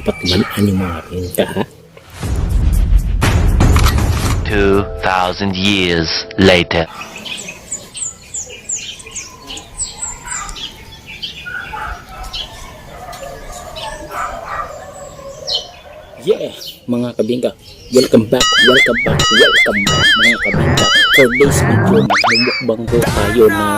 Dapat tuman-an yung mga kabingka, ha? 2,000 years later. Yeah, mga kabingka. Welcome back, welcome back, welcome back, mga kabingka. For this video, magmumukbang po tayo ng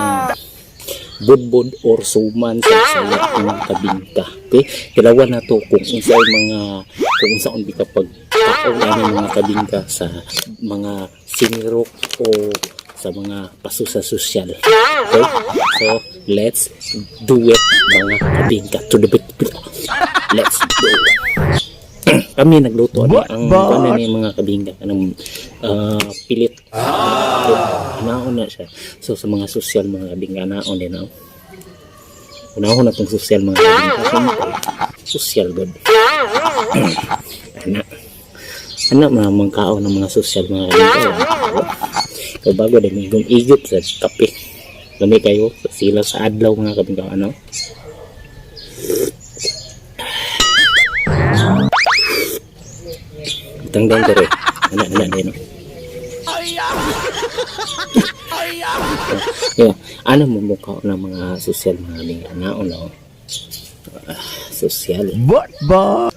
budbud or suman sa saya, mga kabingka. Okay? Kilawan na to kung unsay mga kung unsaon bi kapag kaon ani, mga kabingka, sa mga sinirok o sa mga paso sa sosyal. Okay? So, let's do it, mga kabingka. To the bit. Let's go. Kami nagluto ani ang kuan ni, mga kabingka, kanang pilit. Anaon na siya. So sa mga sosyal, mga kabingka, anaon din no. Unahon na tong sosyal, mga kabingka. Siyempre, sosyal god. Ana. Ana mga mangkaon ng mga sosyal, mga kabingka. Kay bago din igong igit sa kape. Lami kayo sila sa adlaw, mga kabingka, ano. Tanggang dere. Ana ana din. No? Yeah. Ano mo mukha ng mga sosyal, mga kabingka? Anaon no. Ah, sosyal. What ba?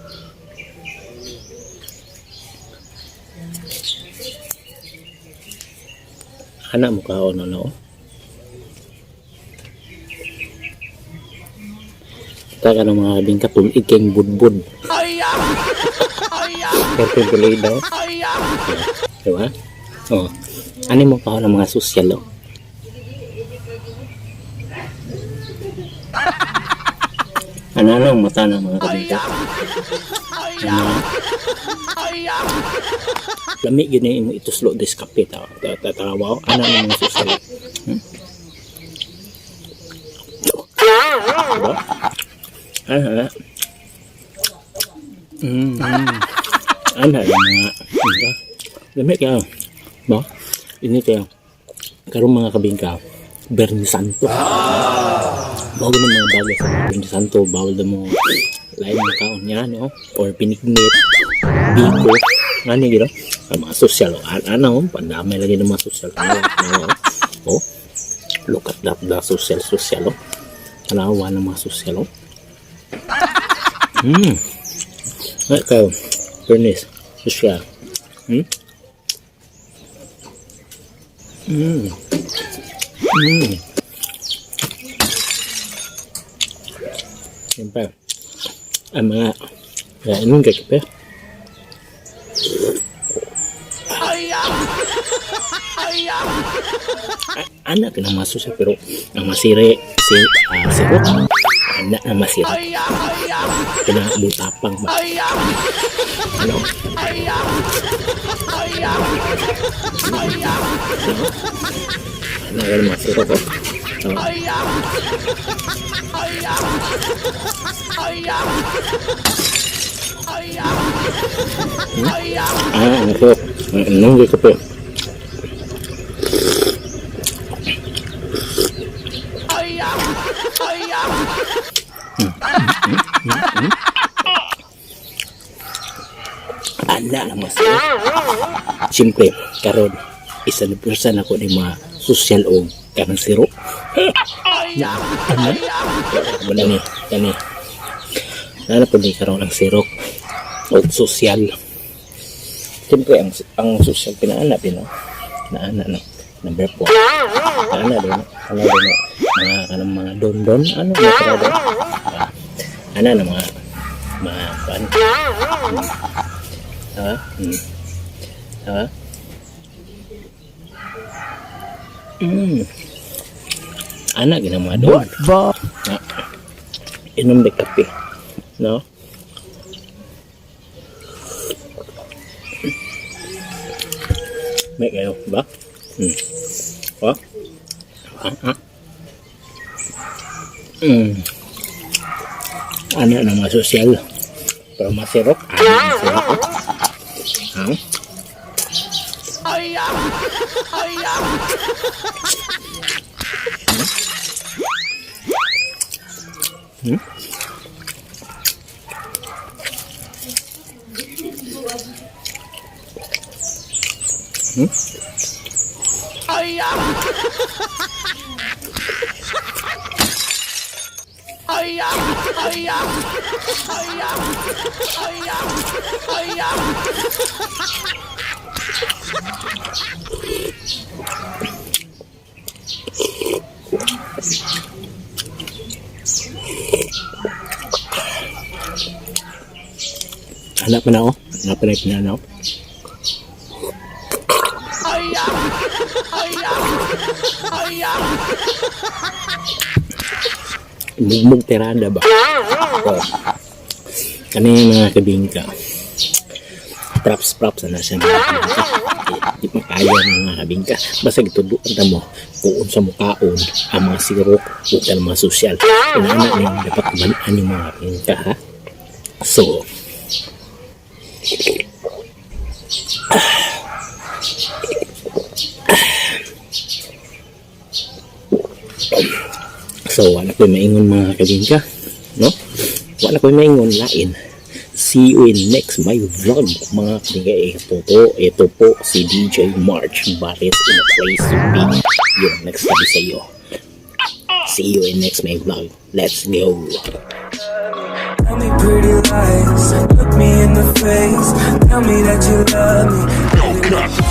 Ana mo kaon no. Taka ng mga kabingka tulig kayong budbud. Pero tuloy daw. Diba? Oh. Ano mo kaon ng mga sosyal oh? Ano ano ang mata ng mga kabingka? Ano? Lami yun na imo ituslo des kape ta tatawa. Ano ang mga sosyal? Diba? Ano ano? Ano ang mga diba? Lami kayo. No? Ini kayo. Karon, mga kabingka, Berni Santo. Bawal ng mga bagay sa Berni Santo, bawal na mo lain mo kaon niya, no? Or pinignit, biko, ano yun, ang mga sosyal, oh. Ano, pandamay lagi ng mga sosyal. Ano, ano, oh, look at that, the social, social, oh. Tanawa ng mga sosyal, oh. Ay, kayo, Bernice, sosyal. Siyempre, ang mga, kaya anong kakape? Anak na maso siya pero ang masire si sirot anak na masira kina mutapang ba ano ano ano masiro ko. Oh. Ah, ang sarap. Ang kape. Ana lang masarap. Siyempre, karon isa na person ako ni mga sosyal o kanang siro. Na, ano? Wala ni, kani. Nana po ni karon ang sirok o sosyal. Siyempre, ang sosyal pinaana, pino. Naana, no. Number 4. Naana din, ano din, no? Mga kanang mga don-don, ano, mga don. Ah, ana na mga, ano, ha? Ha? Ana gina mga don. What ba? Ah, inom de kape. No? May kayo ba? Oh? Ah, ah. Ano na mga sosyal? Pero masirok. Ano masirok? Ha? Hanap pa na ako. Hanap pa na yung pinanaw. Mugmug tirada ba? Oh. Kani, mga kabingka. Props, props na siya, mga kabingka. Di pa kaya, mga kabingka. Basta gituduan ta mo kung unsa mukaon ang mga sirok ug ang mga sosyal. Inana ni dapat man yung mga kabingka, ha. So, wala ko'y maingon, mga kabingka. No? Wala ko'y maingon lain. See you in next my vlog, mga kabingka. Ito po si DJ March Baris in a place to be. Yung nagsabi sa iyo. See you in next my vlog. Let's go. Tell me pretty lies, look me in the face. Tell me that you love me.